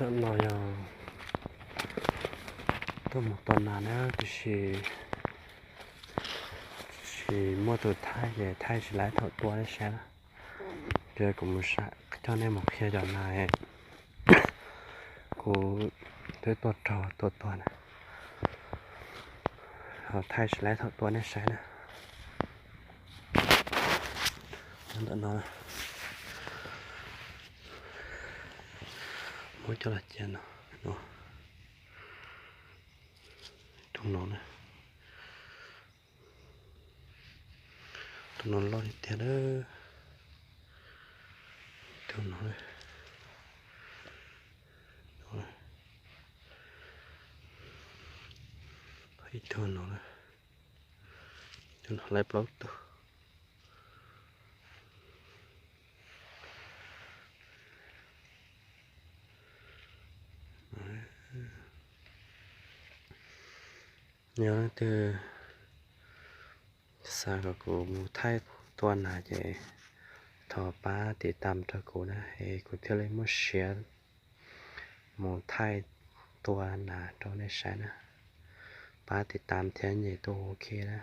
Ntawm no yog tuaj mus tua nas na, tiam sis tsis muaj tus thaij ces thaij tsis laib thaum tua nej saib na. Ces kuv mus coj nej mus qhia cov nas kuv twb tua raug tua tuag na, ho thaij tsis laib thaum tua nej saib na. Ntawm no muab coj los cia no, tus no na, tus no loj tiag tiag na, tus no, ib tug no, tus no lawv plaub tug. Yog leej twg xav kom kuv mus thaij tua nas ces thov pab tiv tam rau kuv na, es kuv thiaj li muaj siab mus thaij tua nas rau nej saib na. Pab tiv tam thiab nyem tuaj ua ke na.